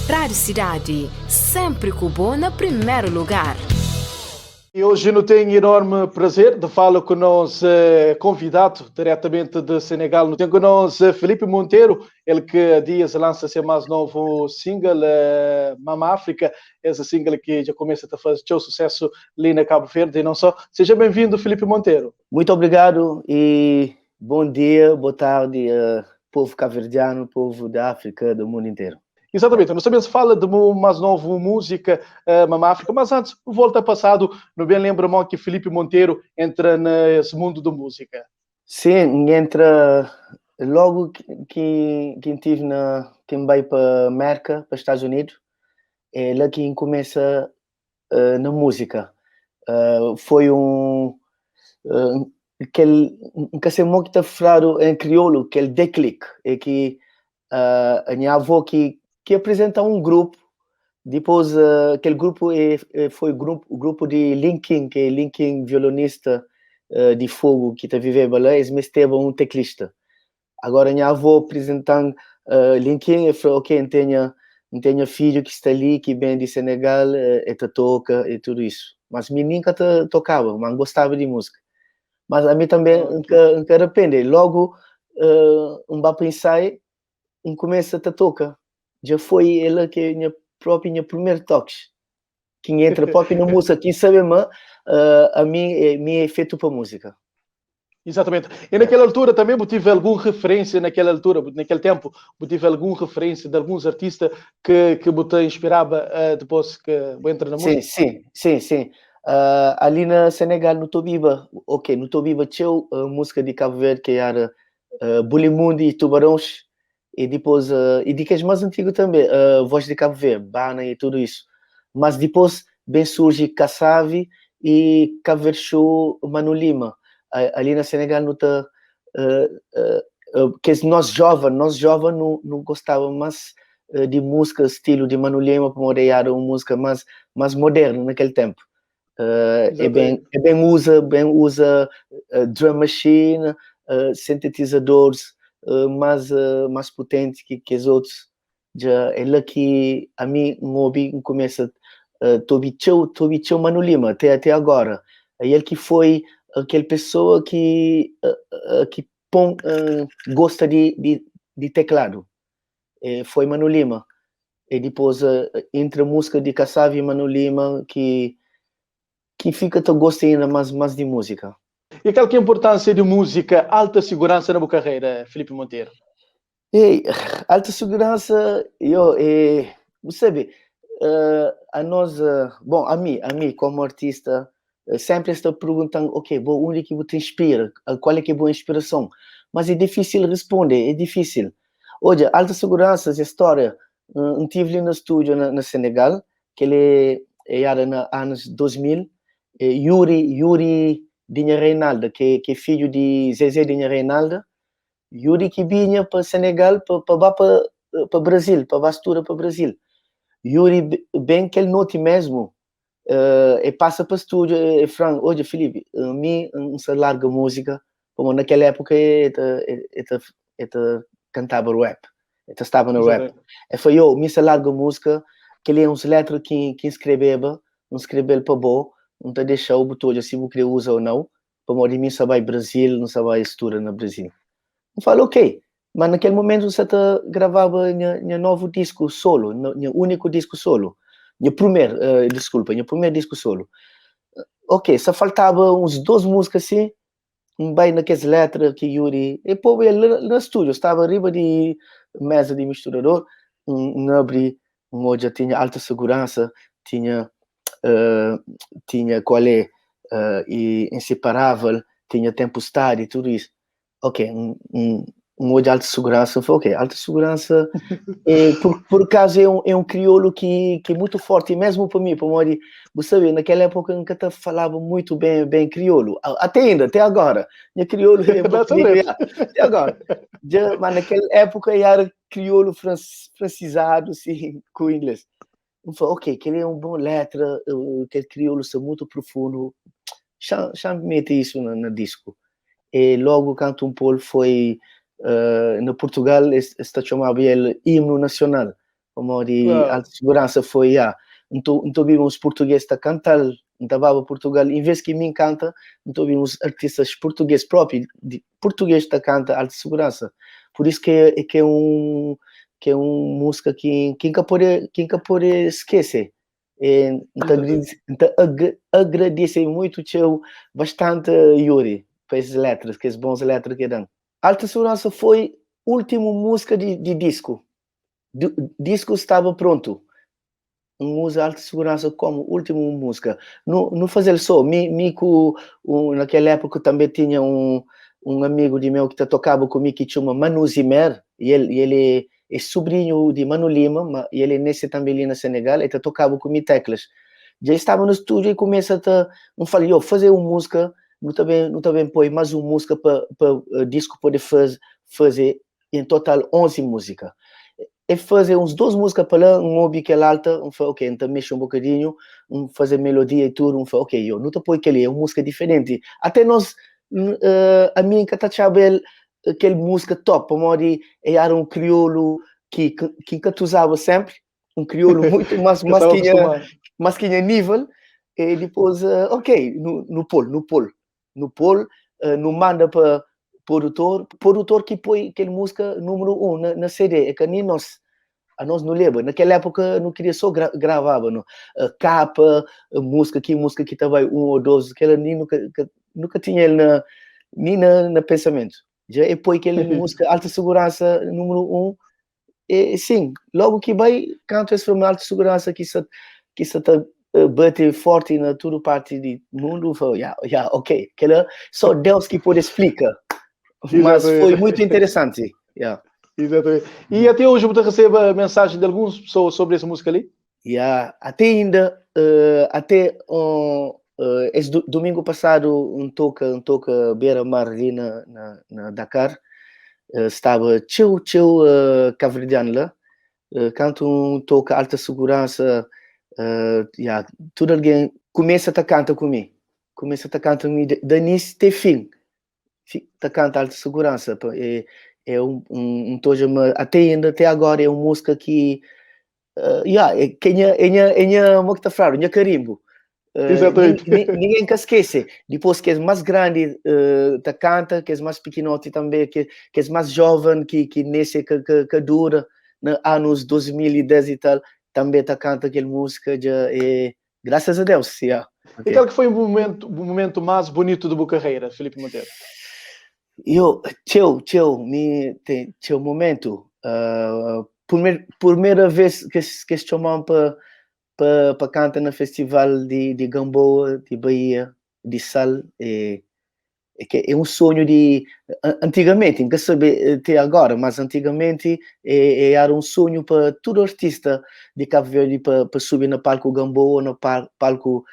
Rádio Cidade, sempre ku bo na primeru lugar. E hoje não tenho enorme prazer de falar com nós eh, convidado diretamente de Senegal. Não tem com nós eh, Felipe Monteiro, ele que há dias lança seu mais novo single, eh, Mama África, essa single que já começa a fazer seu sucesso ali na Cabo Verde e não só. Seja bem-vindo, Felipe Monteiro. Muito obrigado e bom dia, boa tarde, uh, povo cabo-verdiano, povo da África, do mundo inteiro. Exatamente, nós também se fala de uma mais nova música, uh, Mama África, mas antes, volta passado, não bem lembro-me que Felipe Monteiro entra nesse mundo da música. Sim, entra logo que, que, que estive na, que vai para América, para Estados Unidos, é lá que começa uh, na música. Foi um uh, aquele nunca sei muito que falado em crioulo, aquele déclic, é que a minha avó que que apresenta um grupo, depois aquele grupo é, foi grupo o grupo de Linkin, que é Linkin violonista de fogo que está vivendo lá, eles me um teclista. Agora minha avó apresentando Linkin, e falou, ok, tenho tenho filho que está ali, que vem de Senegal, e te toca e tudo isso. Mas mim nunca te tocava, mas gostava de música. Mas a mim também nunca, nunca arrepende. Logo, um vai pensar, um começa a tocar. Já foi ele que é minha própria minha primeiro toque. Quem entra próprio na música, quem sabe, mas a mim é, mim é feito para música. Exatamente. E naquela altura também tive alguma referência naquela altura, naquele tempo, tive alguma referência de alguns artistas que que te inspirava depois que entra na música? Sim, sim, sim, sim. Ali na Senegal, no Tobiba, ok, no Tobiba tinha uh, música de Cabo Verde que era uh, Bulimundi e Tubarões, e depois, e de que é mais antigo também, Voz de Cabo Verde, Bana e tudo isso. Mas depois bem surge Kassav e Cabo Verde Show Manu Lima. Ali na Senegal não tá, que nós jovens, nós jovens não, não gostávamos mais de música estilo de Manu Lima, como era uma música mais mais moderna naquele tempo. É bem usa, bem usa drum machine, sintetizadores mais mais potentes que os outros. Já é lá que a mim um hobby começa uh, Tobi tchau Manu Lima até agora. É ele que foi aquela pessoa que que põe, gosta de teclado. Foi Manu Lima. E depois entra a música de Kassav e Manu Lima que fica te gosta ainda mais mais de música. E qual que é a importância de música alta segurança na boa carreira, Felipe Monteiro? Ei, alta segurança, eu, eh, sabe, a nós, bom, a mim como artista, sempre estou perguntando, ok, bom, onde é que te inspira? Qual é que é a boa inspiração? Mas é difícil responder, é difícil. Olha, alta segurança, essa história, um tive ali no estúdio na Senegal, que ele era na anos 2000, Yuri, Yuri Dinha Reinalda, que é filho de Zezé Dinha Reinalda, Yuri que vinha para Senegal, para para Brasil, para estudar para Brasil. Yuri, bem aquele noite mesmo, e passa para o estúdio e fala, olha Felipe, a mim não se larga música, como naquela época eu, eu, eu, cantava rap, eu estava no rap. E foi eu, me se larga música, que ele é uns letras que escreveva, não escreveu para bom, não te deixa o botão se você usa ou não, para morrer mim só vai Brasil, não só vai estudar no Brasil. Eu falo, ok, mas naquele momento você tá gravava minha novo disco solo, meu único disco solo. Meu primeiro, desculpa, meu primeiro disco solo. Ok, só faltava uns duas músicas assim, um bem naquelas letras que Yuri... E pô, ele no estúdio, estava arriba de mesa de misturador, um abri, um já tinha alta segurança, tinha, tinha qual é, e inseparável, tinha tempestade e tudo isso. Ok, um de alta segurança, foi ok, alta segurança, é, por acaso é um crioulo que é muito forte, mesmo para mim, para mim, você sabe, naquela época eu nunca falava muito bem crioulo, até ainda, até agora, minha crioulo é muito até agora, já, mas naquela época eu era crioulo francesado, assim, com inglês. Eu falei, ok, aquele é um bom letra, aquele crioulo é muito profundo, já mete isso no disco. E logo canto um pouco foi no Portugal está chamado ele himno nacional. Pamodi alta segurança foi, ya, N ta obiba uns português ta kanta-l, N ta baba Portugal, em vez ki mi N kanta, N ta obi uns artistas português propi, di português ta kanta alta segurança. Por isso ki é ki é un ki é un músika ki ki N ka pode ki N ka pode skese. E N ta N ta agradese muito txeu, bastante Yuri, pa es letras, kes bons letras ki e da-m. Alta Segurança foi últimu músika di di disku. Disku staba prontu. N uza Alta Segurança komu últimu músika. Nu nu faze-l so, mi mi ku un na kel époka tanbe tinha un un amigu di meu ki ta tokaba ku mi ki txoma Manu Zimer, i el i el é é subrinhu di Manu Lima, ma i el é nese tanbe li na Senegal, el ta tokaba ku mi teklas. Dja el staba na stúdiu, el kumesa ta, N fala, yo, faze un músika, nu ta ben nu ta ben poi más un músika pa pa disku pode faze faze en total 11 músika. El faze uns dos músika pa la, N obi kel alta, N fla, ok, N ta mexe un bokadinhu, N faze melodia i tudu, N fla, ok, yo, nu ta poi kel-li, é un músika diferenti. Até nos, ami N ka ta atxaba el kel músika top, pamodi el éra un kriolu ki ki N ka ta uzaba sénpri, un kriolu muitu más más ki nha más ki nha nível, e dipôs, ok, nu nu pô-l, nu pô-l, nu pô-l, nu manda pa produtor, produtor ki poi kel músika númeru 1 na na CD, é ka nin nos, anos nu leba, na kel époka nu kiria so gra gravaba no, kapa, músika ki músika ki ta bai 1 ô 2, kela nin nu ka ka nu ka tinha el na nin na na pensamentu, dja e poi kel músika Alta Seguransa númeru 1, E sim, logo ki bai, kantu es fla ma alta seguransa ki sa ki sa ta bate forti na tudu parti di mundu, fla, ya, ya, ok, kela só Deus ki pode splika. Mas foi muito interessanti. Yeah. Exatamente. E até hoje bu ta recebe mensagem de algumas pessoas sobre essa música ali? Yeah, até ainda, até es domingo passado um toca, um toca beira mar ali na, na, na Dakar, estava txeu, txeu cabo-verdiano lá, kantu um toca alta segurança, yeah, tudo alguém começa ta canta ku mi, começa ta canta ku mi, da início até fim, ta canta alta segurança, pa, é, é um, um, um toja, ma até ainda, até agora é uma música que Ya, é ke nha, é nha, é nha, mo ki ta fladu, nha karimbu. Exatamente. Ninguém ka skese. Dipôs kes más grandi ta kanta, kes más pikinoti tanbê, ke, kes más joven ki, ki nese ka, ka, ka dura na anus 2010 e tal, tanbê ta kanta kel músika dja é, graças a Deus, ya. E kal ki foi o momento, o momento mais bonito de bu carreira, Filipe Monteiro? Yo, txeu, txeu, mi ten txeu momentu. Primer, primeira vez que es, que es txoma-m pa, pa, pa kanta na festival di, di Gamboa, di Bahia, di Sal, é, é que é um sonho di, antigamenti, N ka sabe te agora, mas antigamenti é, é era um sonho pa tudu artista di Cabo Verde pa, pa subi na palco Gamboa, na palco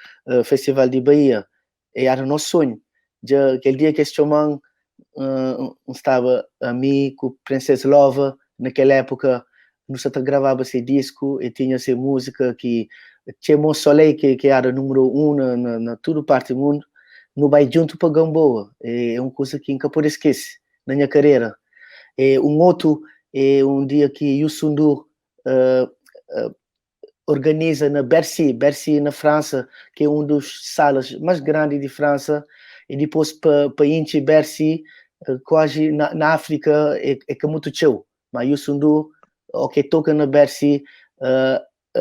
festival di Bahia. É era nos sonhu. Dja kel dia ki es txoma-m, N staba ami ku Princess Lova, na kel époka nu sa ta gravaba se disku, e tinha se múzika ki Tchê Mon Soleil ki ki era númeru 1 na na na tudu parti di mundu, nu bai djuntu pa Gamboa, é un kuza ki N ka pode skese na nha karera. É un otu é un dia ki Youssou N'Dour organiza na Bercy, Bercy na França, que é um dos salas mais grandes de França, e depois pa pa intxi Bercy, quase na, na África é, é ka mutu txeu, mas Youssou N'Dour, ok, toca na Bercy,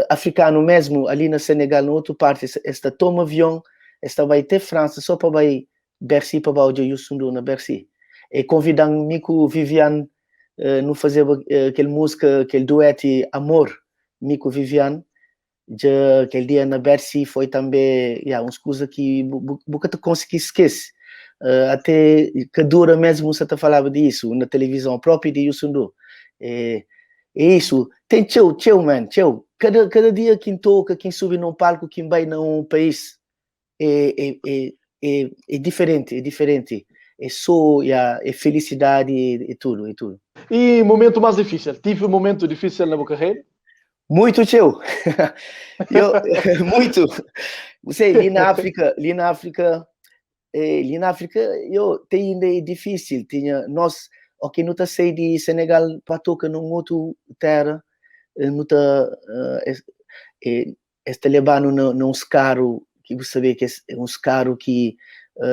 africano mesmo, ali na Senegal, na outra parte, es ta toma avião, es ta bai até França só pa bai Bercy pa bai odja Youssou N'Dour na Bercy. E convidan mi ku Viviane, nu fazeba kel música, kel duete Amor, mi ku Viviane, dja kel dia na Bercy foi també, ya, uns kuza ki bu, bu, bu ka ta konsigi skese. Até ka dura mesmo sa ta falaba di isso na televisão próprio di Youssou N'Dour. É, é isso. Tem txeu, txeu, man, txeu. Cada, cada dia ki N toka, ki N subi num palco, ki N bai na um país, é, é, é, é, é diferente, é diferente. É só, ya, é felicidade, é, é tudo, é tudo. E momento mais difícil? Tive um momento difícil na boa carreira? Muito txeu. Eu, muito. Você, ali na África, ali na África, ali na África, eu, tem ainda é difícil. Tinha, nós, ok, não tá sair de Senegal para tocar num outro terra, Nu ta es ta leba-nu na uns karu ki bu sabe ki é uns karu ki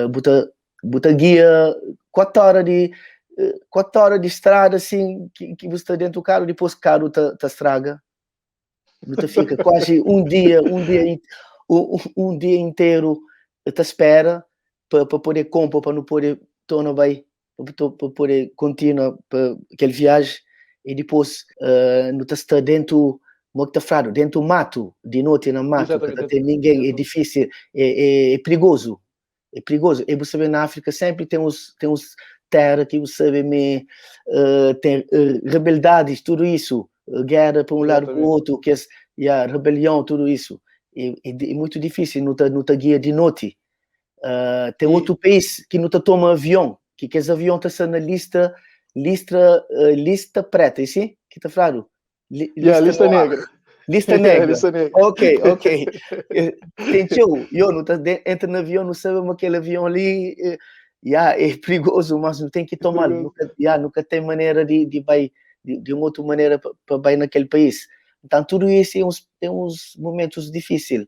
bu ta bu ta gia 4 ora di 4 ora di strada assim ki bu sta dentu karu, dipôs karu ta straga, bu ta fika quase um dia inteiro ta spera pa poder konpo, pa nu poder torna bai, pa poder kontinua pa kel viaji. E dipôs nu ta sta dentu, mo ki ta fladu, dentu matu, di noti na matu, ka ta ten ninguém, é difícil, é perigoso, é perigoso. E bu sabe, na África sempre tem uns terra que você sabe me tem rebeldades, tudo isso, guerra para um lado para o outro, que é yeah, rebelião, tudo isso. É muito difícil, não tá guia de noite. Tem outro país que não tá toma avião, que esse avião está na lista preta, sim? Que tá falando? Li, lista, yeah, lista negra. Lista negra. Lista negra. Ok. Tem tio, eu não tá entra no avião, não sabe aquele avião ali, yeah, é perigoso, mas não tem que tomar. Nunca, yeah, nunca tem maneira de vai, de uma outra maneira para vai naquele país. Então, tudo isso é uns momentos difíceis.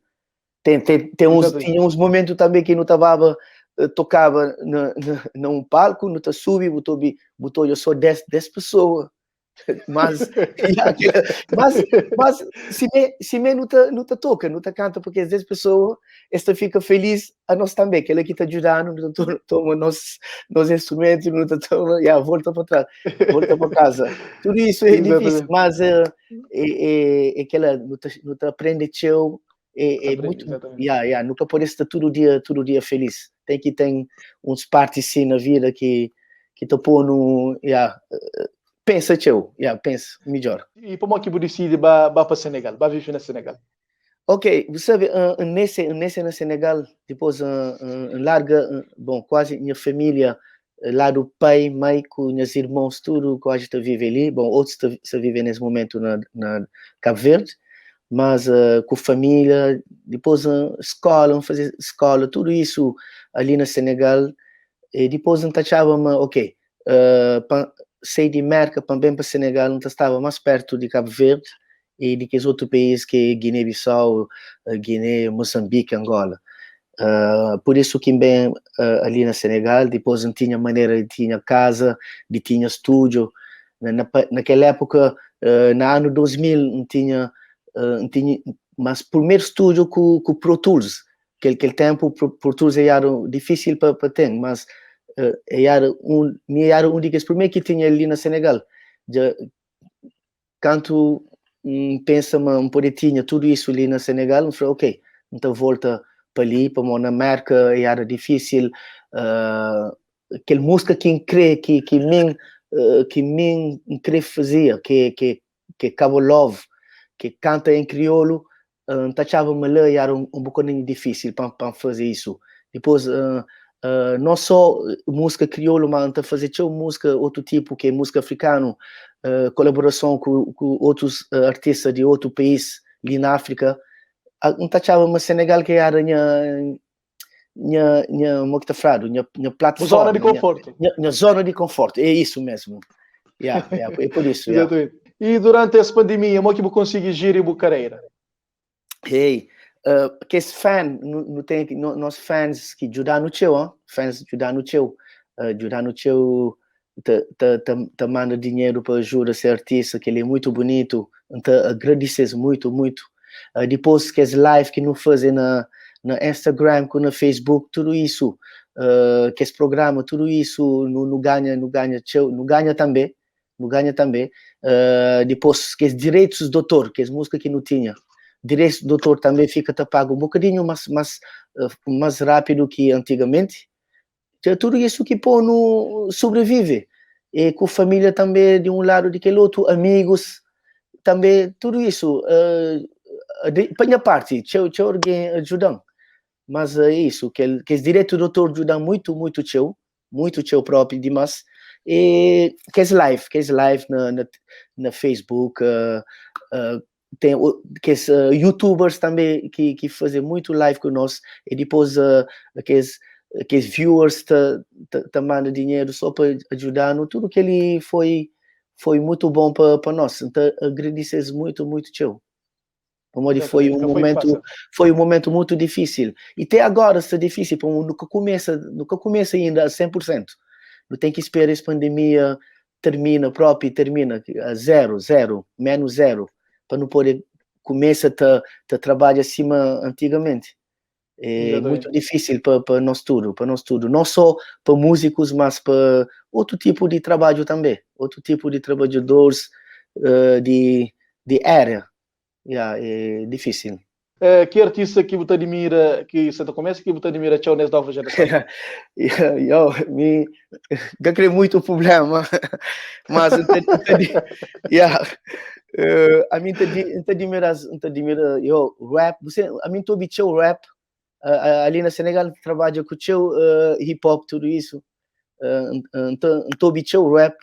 Tinha uns momentos também que não estava tocava num palco, não tá subi, botou eu só 10 pessoas. Mas, yeah, mas se me não tá toca, não tá canta, porque às vezes pessoa esta fica feliz, a nós também, que ele aqui está ajudando, não tá toma nossos instrumentos, não tá toma, yeah, volta para trás, volta para casa. Tudo isso é difícil, mas é que ela não tá aprende teu, é muito, yeah, nunca pode estar todo dia feliz. Tem que ter uns partes sim na vida que te põe no, yeah, pensa teu, yeah, pensa melhor. E como é que você decide ba para Senegal, ba viver na Senegal? Ok, você sabe, nesse na Senegal, depois larga, bom, quase minha família, lá do pai, mãe, com meus irmãos, tudo, quase está vive ali. Bom, outros está vivem nesse momento na Cabo Verde, mas com família, depois escola, vamos fazer escola, tudo isso ali na Senegal, e depois não achava, ok, sair de América para bem para Senegal, não estava mais perto de Cabo Verde e de que os outros países que Guiné-Bissau, Guiné, Moçambique, Angola. Por isso que bem ali na Senegal, depois não tinha maneira, tinha casa, de tinha estúdio. Naquela época, no ano 2000, não tinha, mas primeiro estúdio com Pro Tools, que aquele tempo Pro Tools era difícil para ter, mas era um dos primeiros que tinha ali na Senegal. Já, canto pensa um poder tinha tudo isso ali na Senegal, eu falei, ok, então volta para ali, para na América era difícil, aquela música que crê que mim crê fazia, que Cabo Love, que canta em crioulo, achava me lá era um bocadinho difícil para fazer isso. Depois, não só música crioulo, mas a fazer tinha música outro tipo, que é música africano, colaboração com outros artistas de outro país ali na África. Não achava mas Senegal que era minha que tá falando, minha plataforma. Zona de conforto. Minha zona de conforto, é isso mesmo. Yeah, é por isso. Yeah. Exatamente. E durante essa pandemia, como é que você consegue gerir a carreira? Hey, que esse fã, não tem, no, nós fãs que ajudam no teu, hein? Fãs ajudam no teu, ajudam no teu, te manda dinheiro para ajudar a ser artista, que ele é muito bonito, então agradeces muito, muito. Depois que as live que não fazem na Instagram, com no Facebook, tudo isso, que esse programa, tudo isso não ganha também, não ganha também. Depois que os direitos do autor, que as músicas que não tinha, direitos do autor também fica te pago um bocadinho mais rápido que antigamente. Então, tudo isso que pô no sobrevive. E com família também de um lado, de aquele outro, amigos também, tudo isso. Para minha parte, tinha alguém ajudando. Mas é isso, que os direitos do autor ajudam muito, muito teu, muito teu próprio demais. E que é live na Facebook, tem que youtubers também que fazem muito live conosco e depois aqueles viewers te mandam dinheiro só para ajudar no tudo que ele foi. Foi muito bom pa nós. N ta agradise-s muito, muito txeu. Pamodi foi um momento, foi um momento muito difícil. E até agora está difícil, porque nunca começa, nunca começa ainda a 100%. Não tem que esperar essa pandemia termina próprio, termina a zero, zero, menos zero, para não poder começar a te trabalhar acima antigamente. É muito difícil para nós tudo, para nós tudo. Não só para músicos, mas para outro tipo de trabalho também, outro tipo de trabalhadores de área. Yeah, é difícil. Que artista que você admira, que você começa, que você admira tchau nessa nova geração? Eu me não creio muito problema, mas yeah, a mim te admira, te admira, eu rap, você, a mim tô bicho rap, ali na Senegal trabalho com o hip hop, tudo isso, então tô bicho rap,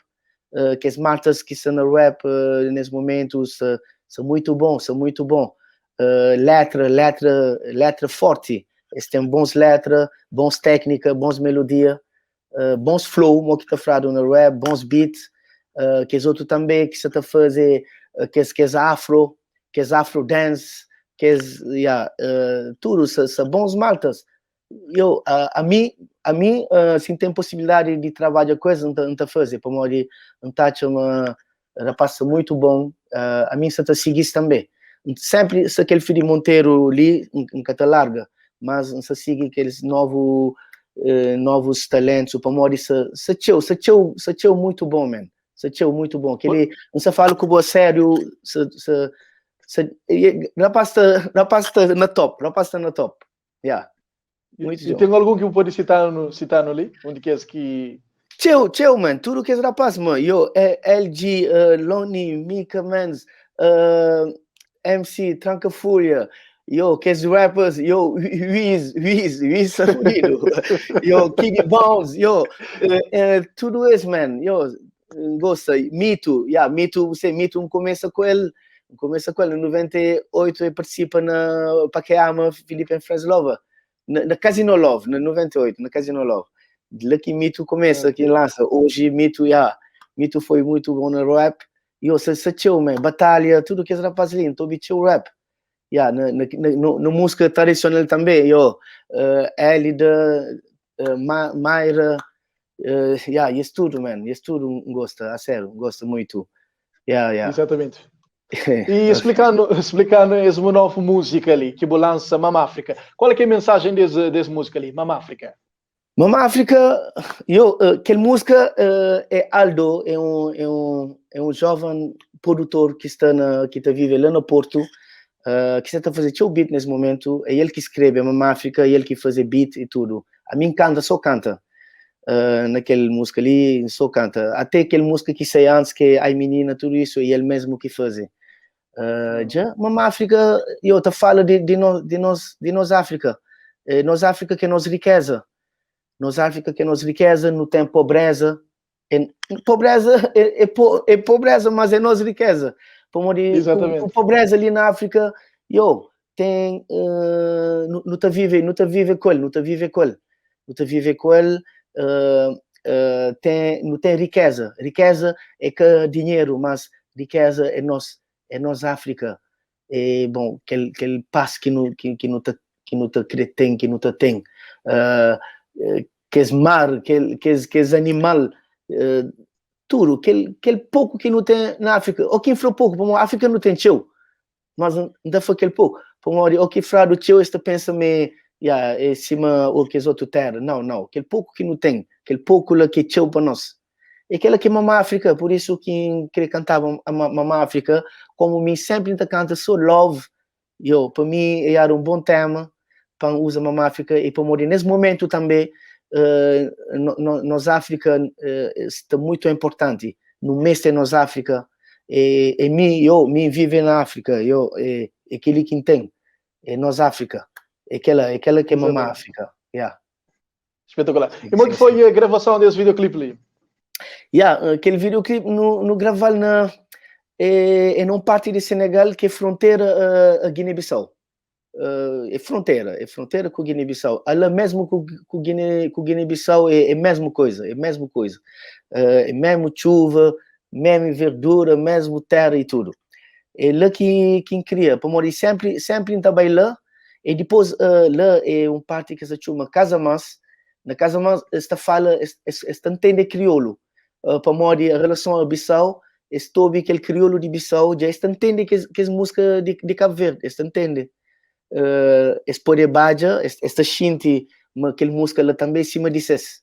que as marcas que estão no rap nesse momento são muito bons, são muito bons. Letra, letra, letra forte. Eles têm bons letras, bons técnica, bons melodia, bons flow, mo que tá falando no rap, bons beats, que os outros também que você tá fazer, que é afro dance, que é, yeah, tudo, são bons maltas. Eu, a mim, se tem possibilidade de trabalhar coisa, não tá fazer, como ali, não tá uma rapaz muito bom, a mim se tá seguir também. Sempre se aquele Filipe Monteiro ali, em cata larga, mas não se siga aqueles novos talentos, o Pamori se tcheu, se tcheu, se tcheu muito bom, man. Se tcheu muito bom. Aquele, não se fala com o sério, se, se, se, rapaz tá na top, rapaz tá na top. Yeah. Muito e tem algum que pode citar no ali? Onde que é que. Tcheu, tcheu, man. Tudo que é rapaz, man. Yo, LG, Lonnie, Mika Mans, MC, Tranca Fúria, yo, que os rappers, yo, Wiz, Wiz, Wiz Safurido, yo, Kid Bones, yo, tudo isso, man, yo, gosta, Mito, yeah, Mito, você, Mito começa com ele, começa com ele, em 98 ele participa na Paqueama Felipe and Friends Love, na Casino Love, na 98, na Casino Love. De lá que Mito começa, que lança. Hoje Mito, yeah, Mito foi muito bom no rap. E eu, se se man, batalha, tudo que esse rapaz ali, então o rap. Yeah, na música tradicional também, eu, Elida, Mayra, yeah, isso tudo, man, isso tudo gosta, a sério, gosta muito. Yeah. Exatamente. E explicando essa nova música ali, que lança Mama África, qual é, que é a mensagem dessa música ali, Mama África? Mama África, eu, aquela música é Aldo, é um jovem produtor que está vivendo lá no Porto, que está fazendo seu beat nesse momento, é ele que escreve a Mama África, é ele que faz beat e tudo. A mim canta, só canta. Naquela música ali, só canta. Até aquela música que sei antes, que é Ai Menina, tudo isso, é ele mesmo que faz. Já, Mama África, eu te falo de nós África. Nós África que é nossa riqueza. Nós África que é nossa riqueza, não tem pobreza. É, pobreza é pobreza, mas é nossa riqueza. Exatamente. Com pobreza ali na África, eu tem, não te vive, não te vive com ele, não te vive com ele, não te vive com ele, tem, não tem riqueza. Riqueza é que dinheiro, mas riqueza é nós África. É bom, aquele passo que não te tem, que não te tem. Que mar, que é animal, tudo, aquele pouco que não tem na África. O que inflou pouco, porque a África não tem tcheu, mas ainda foi aquele pouco. Porque o que frado tcheu, este pensa me, yeah, é cima o que é outro terra. Não, não, aquele pouco que não tem, aquele pouco lá que é tcheu para nós. É aquela que é Mama África, por isso que queria cantar a Mama África, como mim sempre canta só love, eu, para mim era um bom tema para usar Mama África e para morrer nesse momento também, no, no, nos África está muito importante. No mês de nos África, e mim, eu, mim vive na África, eu, é aquele que tem, é nos África, é aquela que é Mama África, yeah. Espetacular. E como é que foi a gravação desse videoclipe ali? Yeah, aquele videoclipe no gravar é num parte de Senegal que é fronteira a Guiné-Bissau. É fronteira com Guiné-Bissau. Ela mesmo com Guiné-Bissau é a mesma coisa, é a mesma coisa. É mesmo chuva, Mesmu verdura, mesmu terra e tudo. É lá que que cria, pamodi sempre sempre ta bai lá e depois lá é um parte que se chama Casamance. Na Casamance esta fala, esta entende crioulo. Pamodi a relação a Bissau, este ouve aquele crioulo de Bissau, já esta entende que é música de Cabo Verde, esta entende. Es pode badja, esta xinti ma aquele música lá também cima dissesse.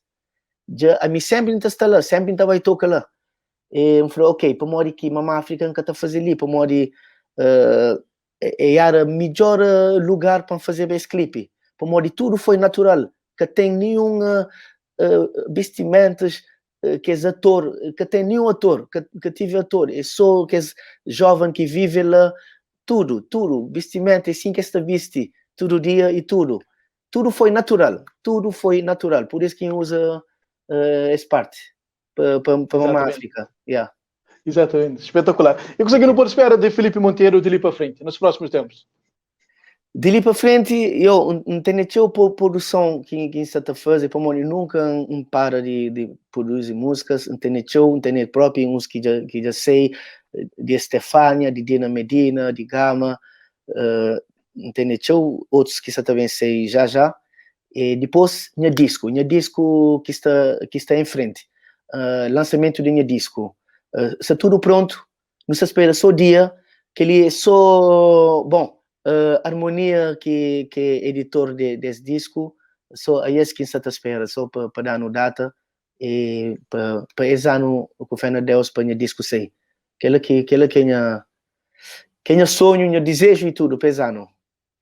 Já a mim sempre está lá, sempre tá vai tocar lá. E eu falei, ok, pamodi que Mama África nunca tá fazer ali, pamodi era melhor lugar para fazer esse clipe. Pamodi tudo foi natural, que tem nenhum vestimentas que é ator, que tem nenhum ator, que tive ator, é só que é jovem que vive lá, tudo, tudo, vestimenta, é assim que está veste, todo dia e tudo. Tudo foi natural, tudo foi natural, por isso que usa essa parte para Mama África. Yeah. Exatamente, espetacular. E o que não pode esperar de Felipe Monteiro de ali para frente, nos próximos tempos? De ali para frente, eu não tenho produção que está a fazer, para mim, nunca não para de produzir músicas, não tenho não tenho próprio, uns que já sei, de Estefânia, de Dina Medina, de Gama, não tenho outros que também sei já já. E depois, minha disco que está em frente, lançamento de minha disco. Está tudo pronto, não se espera só dia, que ele é só, bom, Harmonia que é editor desse disco, só é esse que está a espera, só para dar no data e para esse ano, com fé na Deus, para minha disco sei. Aquela que é sonho, minha desejo e tudo, para esse ano.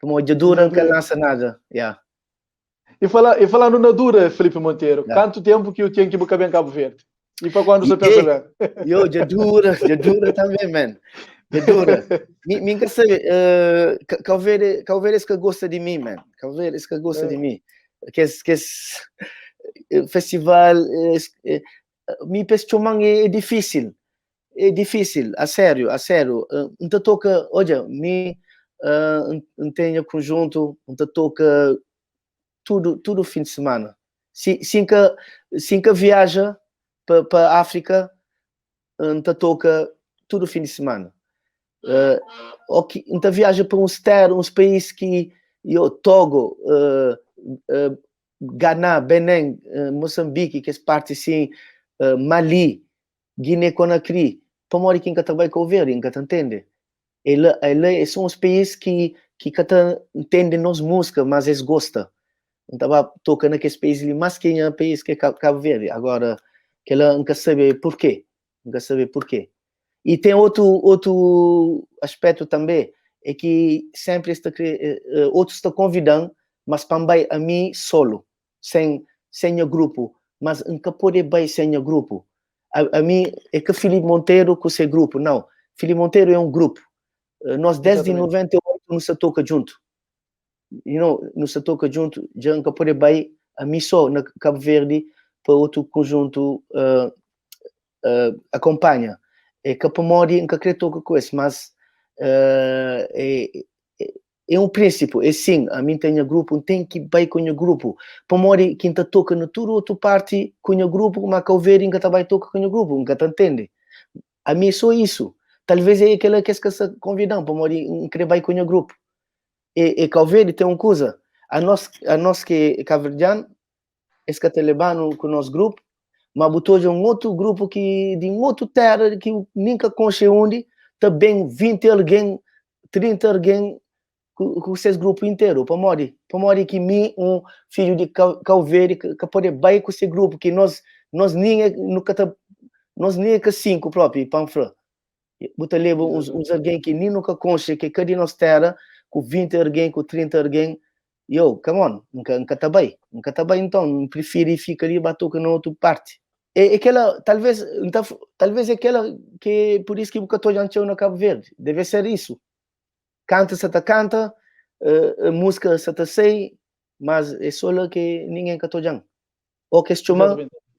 Como de dura, nunca lança nada, yeah. E falando na dura, Felipe Monteiro, quanto tempo que eu tinha que buscar em Cabo Verde? E para quando você pensa bem? Eu, já dura também, man. Já dura. Nunca sei, Cabo Verde, Cabo Verde que gosta de mim, man. Cabo Verde que gosta de mim. Que esse festival, me penso é difícil. É difícil, a sério, a sério. Então toca, olha, me não tenho conjunto, então toca tudo, tudo fim de semana. Se que viaja para África, então toca tudo fim de semana. Ok, então viaja para uns terra, uns países que eu Togo, Ghana, Benin, Moçambique, que é parte assim, Mali, Guiné-Conakry, para mora que nunca trabalha com o verde, nunca entende. Ele são os países que entendem nossa música, mas eles gostam. Então, toca naqueles países ali, mais que em país que é Cabo Verde. Agora, que ela nunca sabe porquê. Nunca sabe porquê. E tem outro aspecto também, é que sempre está, outros estão convidando, mas também a mim solo, sem o grupo. Mas nunca pode ir sem o grupo. A mim é que Felipe Monteiro com o seu grupo. Não, Felipe Monteiro é um grupo. Nós desde 98 não se toca junto. Não se toca junto, já nunca pode ir a mim só na Cabo Verde para outro conjunto acompanha. É que para mori nunca querer tocar com esse, mas é um princípio, é sim, a mim tem grupo, tem que ir com o grupo. Para mori quem tá toca no tudo outra parte com o grupo, mas Cabo Verde nunca tá vai tocar com o grupo, nunca tá entende. A mim é só isso. Talvez é aquela que se convidam para mori não querer vai com o grupo. E Cabo Verde tem uma coisa, a nós que é cabo-verdiano, esse que tá com o nosso grupo, mas botou um outro grupo que de um outro terra que nunca conhece onde, também 20 alguém, 30 alguém com seus grupo inteiro, para mori que mim um filho de Cabo Verde que pode bem com esse grupo que nós nem nunca tá, nós nem é que cinco próprio panfra. Bota leva uns alguém que nem nunca conhece que cada nossa terra com 20 alguém, com 30 alguém, yo, come on, nunca, nunca tá bem, nunca tá bem então, prefiro ficar ali batuca na outra parte. É aquela, talvez, então, talvez é aquela que por isso que o estou na Cabo Verde, deve ser isso. Canta, se canta, música se tá sei, mas é só lá que ninguém cantou já. Ou que se chama,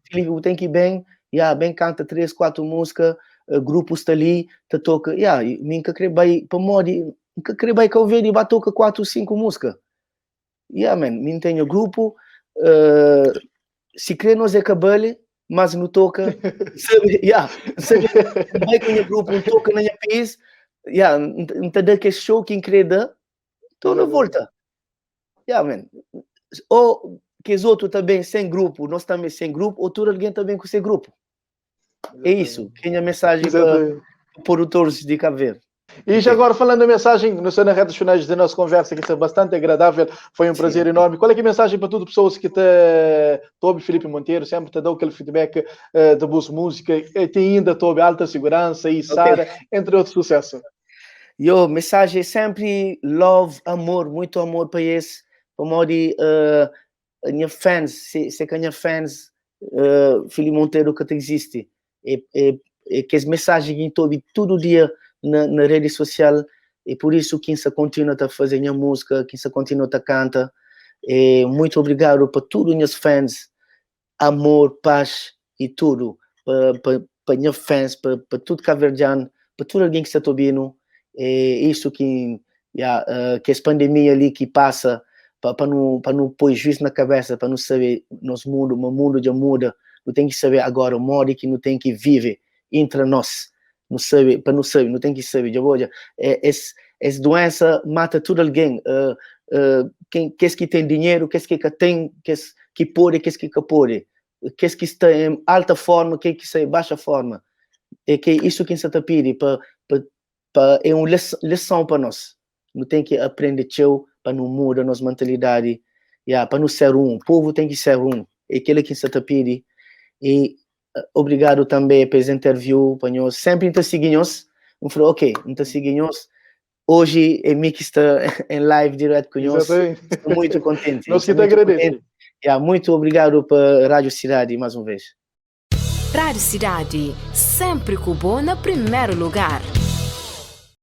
Felipe tem que ir bem, yeah, bem canta três, quatro músicas, grupo está ali, te toca, yeah, nunca querer bem, para mori, nunca querer bem Cabo Verde e batuca quatro, cinco músicas. Yeah, man, mim tenho grupo, se querer nós é cabelo. Mas nu toka, sabe, yeah, sabe, bai ku nha grupo, N toka na nha país, yeah, N ta da kes show ki N kre da, então na volta. Yeah, man. Ou kes outro ta ben sem grupo, nós também sem grupo, ou tudo alguém ta ben com seu grupo. É isso, que é a minha mensagem para produtores de Cabo Verde. E já agora falando da mensagem, não sei na redes finais da nossa conversa, que está bastante agradável, foi um prazer enorme. Qual é que é a mensagem para todas as pessoas que te Tobi Felipe Monteiro, sempre te dão aquele feedback da boa música, e tem ainda Tobi Alta Segurança e Sara, entre outros sucessos. Yo, mensagem é sempre love, amor, muito amor para esse, para modo minha fans, se que minha fans, Felipe Monteiro que te existe. É que as mensagens que estou todo dia na rede social, e por isso que se continua a fazer minha música, que se continua a canta. E muito obrigado para todos os meus fãs, amor, paz e tudo, para meus fãs, para tudo cabo-verdiano, para todo alguém que está ouvindo. É isso que, yeah, que essa pandemia ali que passa, para não pôr juízo na cabeça, para não saber nosso mundo, o mundo já muda, não tem que saber agora o modo que não tem que viver entre nós, não sabe, para não saber, não tem que saber, já vou, já, é, essa doença mata tudo alguém, quem, que que tem dinheiro, que que tem, que pode, que que pode, que está em alta forma, que está em baixa forma, é que isso que se está pedindo para é uma lição para nós, não tem que aprender teu para não mudar a nossa mentalidade, yeah, para não ser um, o povo tem que ser um, é aquilo que se está pedindo. E obrigado também pela interview, para nós, sempre está seguindo nós, eu falei, ok, está seguindo nós, hoje é mim que está em live direto com nós, estou muito contente. Nós que te agradecemos. Yeah, muito obrigado para Rádio Cidade mais uma vez. Rádio Cidade, sempre com bom na primeiro lugar.